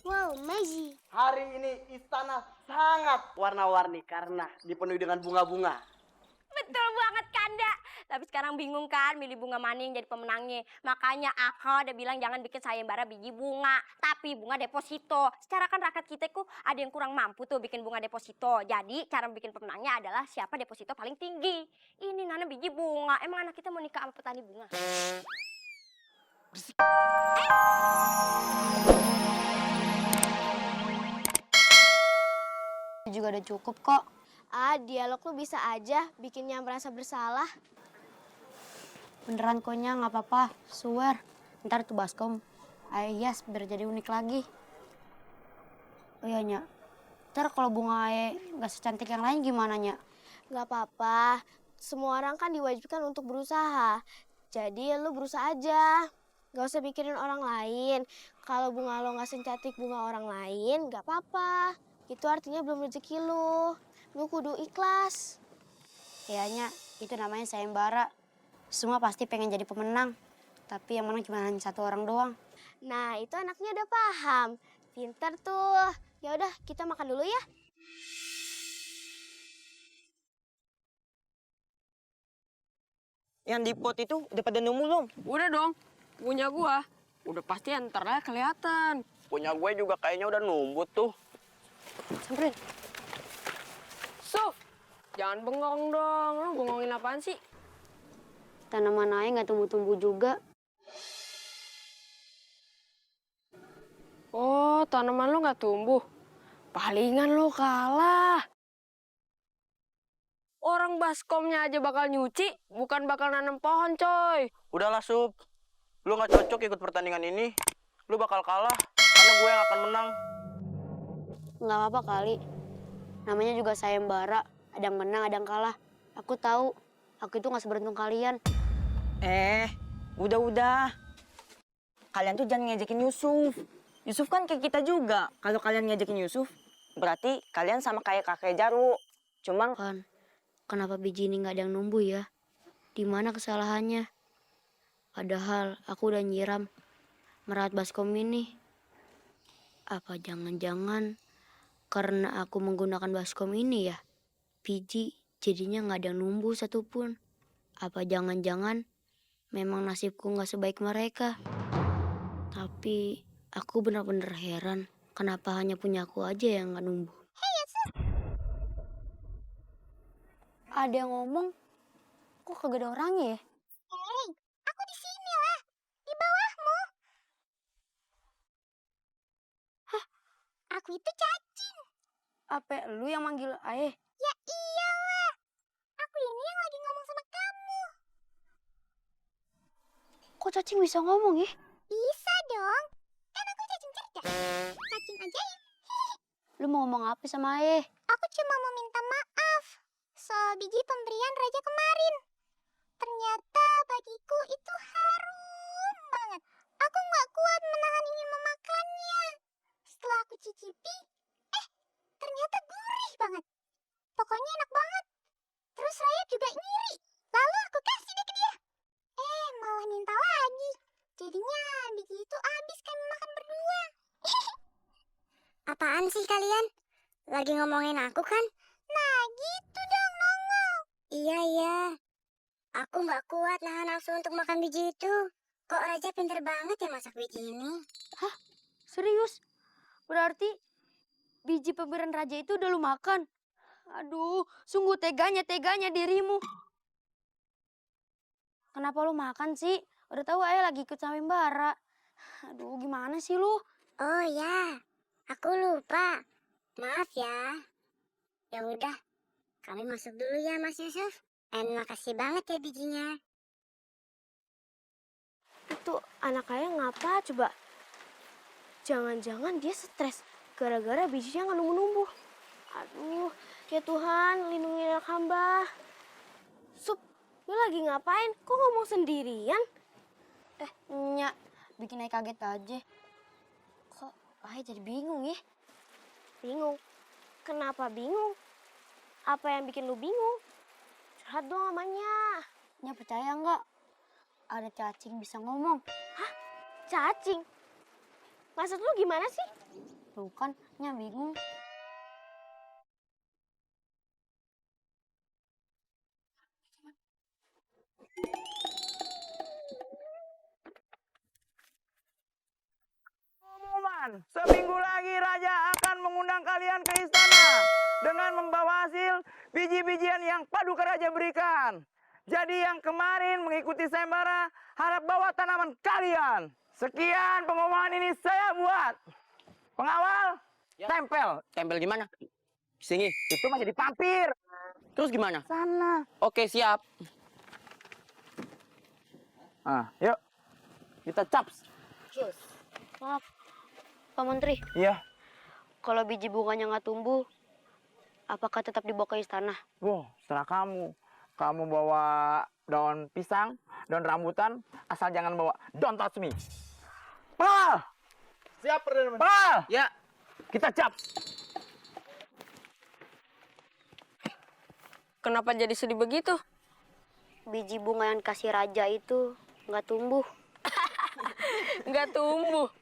Wow, magic. Hari ini istana sangat warna-warni karena dipenuhi dengan bunga-bunga. Betul banget Kanda. Tapi sekarang bingung kan milih bunga mana yang jadi pemenangnya. Makanya aku udah bilang jangan bikin sayembara biji bunga, tapi bunga deposito. Secara kan rakyat kita kok ada yang kurang mampu tuh bikin bunga deposito. Jadi cara bikin pemenangnya adalah siapa deposito paling tinggi. Ini nanam biji bunga. Emang anak kita mau nikah sama petani bunga? Juga udah cukup kok. Dialog lu bisa aja bikinnya merasa bersalah. Beneran konya nggak apa-apa, swear. Ntar tuh baskom, yes biar jadi unik lagi. Oh iya Nya, ntar kalau bunga Ae nggak secantik yang lain gimana Nya? Gak apa-apa, semua orang kan diwajibkan untuk berusaha. Jadi lu berusaha aja. Gak usah mikirin orang lain. Kalau bunga lo gak secantik bunga orang lain, gak apa-apa. Itu artinya belum rezeki lu. Lu kudu ikhlas. Kayaknya itu namanya sayembara. Semua pasti pengen jadi pemenang. Tapi yang menang cuma hanya satu orang doang. Nah, itu anaknya udah paham. Pinter tuh. Ya udah, kita makan dulu ya. Yang di pot itu udah pada nemu belum? Udah dong, punya gua. Udah pasti ntar lah kelihatan. Punya gue juga kayaknya udah numbut tuh. Samperin. Suf, jangan bengong dong. Lu bengongin apaan sih? Tanaman Ae nggak tumbuh-tumbuh juga. Oh, tanaman lu nggak tumbuh. Palingan lu kalah. Orang baskomnya aja bakal nyuci, bukan bakal nanam pohon, coy. Udahlah, Sup. Lu gak cocok ikut pertandingan ini. Lu bakal kalah karena gue yang akan menang. Nggak apa-apa kali. Namanya juga sayembara. Ada yang menang, ada yang kalah. Aku tahu. Aku itu nggak seberuntung kalian. Udah. Kalian tuh jangan ngejekin Yusuf. Yusuf kan kayak kita juga. Kalau kalian ngejekin Yusuf, berarti kalian sama kayak kakek Jaru. Cuma Kenapa biji ini nggak ada yang numbuh ya? Di mana kesalahannya? Padahal aku udah nyiram merawat baskom ini. Apa jangan-jangan karena aku menggunakan baskom ini ya? Biji jadinya nggak ada yang numbuh satupun. Apa jangan-jangan memang nasibku nggak sebaik mereka? Tapi aku benar-benar heran kenapa hanya punya aku aja yang nggak numbuh. Ada yang ngomong, kok kagak ada orangnya ya? Hei, aku di sini lah. Di bawahmu. Hah, aku itu cacing. Apa lu yang manggil Ae? Ya iyalah. Aku ini yang lagi ngomong sama kamu. Kok cacing bisa ngomong ya? Bisa dong. Kan aku cacing cerdas. Cacing ajaib. Lu mau ngomong apa sama Ae? Aku cuma mau minta maaf soal biji pemberian raja kemarin. Ternyata bagiku itu harum banget. Aku nggak kuat menahan ingin memakannya. Setelah aku cicipi, ternyata gurih banget. Pokoknya enak banget. Terus Raya juga ngiri. Lalu aku kasih deh ke dia. Malah minta lagi. Jadinya biji itu habis kami makan berdua. Apaan sih kalian? Lagi ngomongin aku kan? Nah gitu dong nongol. Iya. Aku nggak kuat nahan nafsu untuk makan biji itu. Kok Raja pinter banget ya masak biji ini? Serius? Berarti biji pemberian raja itu udah lu makan? Aduh, sungguh teganya dirimu. Kenapa lu makan sih? Udah tahu Ae lagi ikut sayembara. Aduh, gimana sih lu? Oh ya, aku lupa. Maaf ya. Ya udah, kami masuk dulu ya Mas Yusuf. Makasih banget ya bijinya. Itu anak ayah ngapa coba? Jangan-jangan dia stres gara-gara bijinya nggak numbuh-numbuh. Aduh, ya Tuhan lindungi anak hamba. Sup, lu lagi ngapain? Kok ngomong sendirian? Nyak, bikin Ae kaget aja. Kok Ae jadi bingung ya? Bingung? Kenapa bingung? Apa yang bikin lu bingung? Curhat dong namanya. Nyak percaya nggak? Ada cacing bisa ngomong. Cacing? Maksud lu gimana sih? Tuh kan, Nya bingung. Pengumuman, seminggu lagi Raja akan mengundang kalian ke istana dengan membawa hasil biji-bijian yang Paduka Raja berikan. Jadi yang kemarin mengikuti sayembara harap bawa tanaman kalian. Sekian pengumuman ini saya buat. Pengawal, tempel. Tempel gimana? Sini. Itu masih di pampir. Terus gimana? Sana. Oke, siap. Ah, yuk. Kita caps. Maaf, Pak Menteri. Iya. Kalau biji bunganya nggak tumbuh, apakah tetap dibawa ke istana? Wow, setelah kamu. Kamu bawa daun pisang, daun rambutan, asal jangan bawa don't touch me. Pengawal! Siap, Perdana Menteri. Pengawal! Ya. Kita cap. Kenapa jadi sedih begitu? Biji bunga yang kasih raja itu nggak tumbuh. Nggak tumbuh.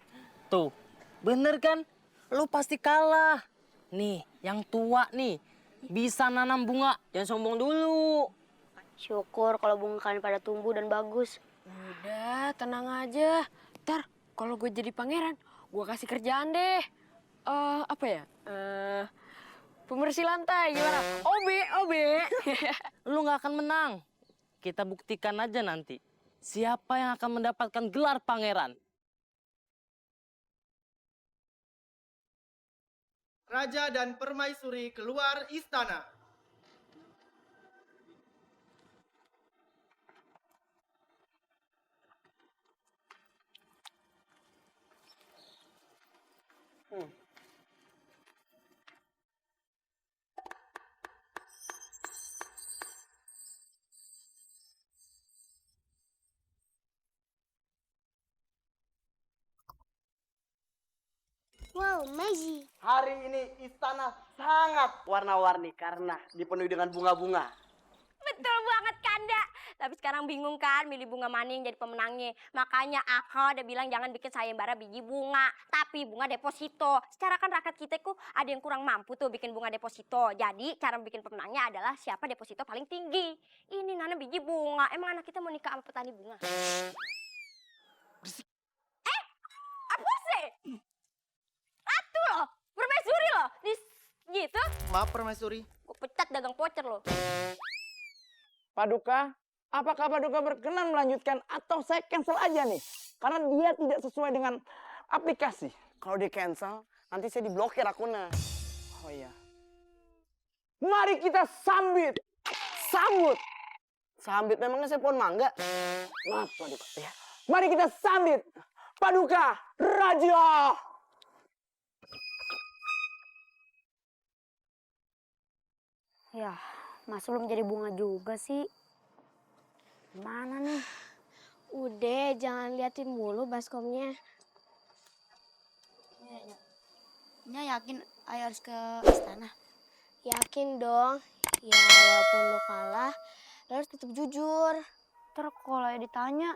Tuh, bener kan? Lu pasti kalah. Nih, yang tua nih. Bisa nanam bunga. Jangan sombong dulu. Syukur kalau bunga kalian pada tumbuh dan bagus. Udah, tenang aja. Ntar kalau gue jadi pangeran, gue kasih kerjaan deh. Apa ya? Pembersih lantai gimana? OB. Lu nggak akan menang. Kita buktikan aja nanti. Siapa yang akan mendapatkan gelar pangeran? Raja dan permaisuri keluar istana. Wow, amazing. Hari ini istana sangat warna-warni karena dipenuhi dengan bunga-bunga. Betul banget Kanda. Tapi sekarang bingung kan milih bunga mana yang jadi pemenangnya. Makanya aku udah bilang jangan bikin sayembara biji bunga. Tapi bunga deposito. Secara kan rakyat kita kok ada yang kurang mampu tuh bikin bunga deposito. Jadi cara bikin pemenangnya adalah siapa deposito paling tinggi. Ini nanam biji bunga. Emang anak kita mau nikah sama petani bunga? Apa sih? Ratu loh. Permaisuri loh. Gitu. Maaf, permaisuri. Gue pecat dagang voucher loh. Paduka, apakah Paduka berkenan melanjutkan atau saya cancel aja nih? Karena dia tidak sesuai dengan aplikasi. Kalau di cancel, nanti saya diblokir akunnya. Oh iya. Mari kita sambut. Sambut. Sambit memangnya saya pohon mangga. Maaf Paduka. Ya. Mari kita sambut Paduka Raja. Ya, masa belum jadi bunga juga sih? Gimana nih? Udah, jangan liatin mulu baskomnya. Nya yakin Ayah harus ke istana? Yakin dong. Ya, walaupun lu kalah, lu harus tetap jujur. Terus kalau Ayah ditanya,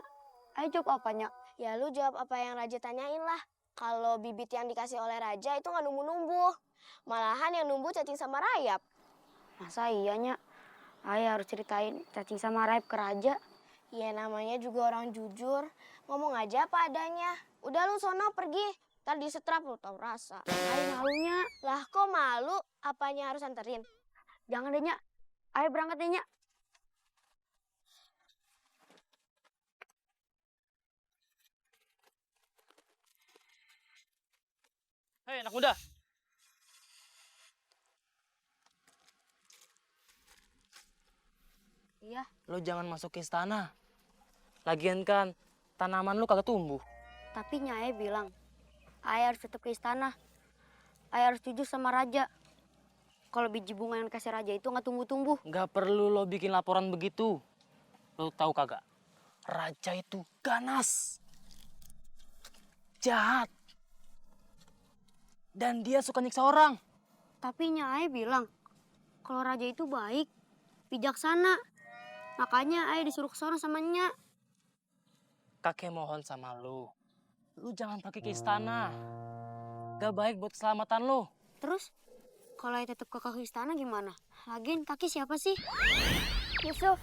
Ayah jawab apanya? Ya, lu jawab apa yang Raja tanyain lah. Kalau bibit yang dikasih oleh Raja itu nggak numbuh-numbuh. Malahan yang numbuh cacing sama rayap. Masa iyanya Ayah harus ceritain cacing sama Raib ke Raja? Ya, namanya juga orang jujur. Ngomong aja apa adanya. Udah lu sono pergi. Ntar disetrap lu tau rasa. Ayah malunya. Lah kok malu? Apanya harus anterin? Jangan deh, Nya. Ayah berangkat deh, Nya. Hei, anak muda. Iya. Lo jangan masuk ke istana. Lagian kan, tanaman lu kagak tumbuh. Tapi Nya Ayah bilang, Ayah harus tetap ke istana. Ayah harus jujur sama Raja. Kalau biji bunga yang kasih Raja itu nggak tumbuh-tumbuh. Nggak perlu lo bikin laporan begitu. Lo tahu kagak? Raja itu ganas. Jahat. Dan dia suka nyiksa orang. Tapi Nya Ayah bilang, kalau Raja itu baik, bijaksana. Makanya Ayah disuruh ke sana sama Nya. Kakek mohon sama lu. Lu jangan pakai ke istana. gak baik buat keselamatan lo. Terus, kalau tetap ke istana gimana? Lagian kaki siapa sih? Yusuf,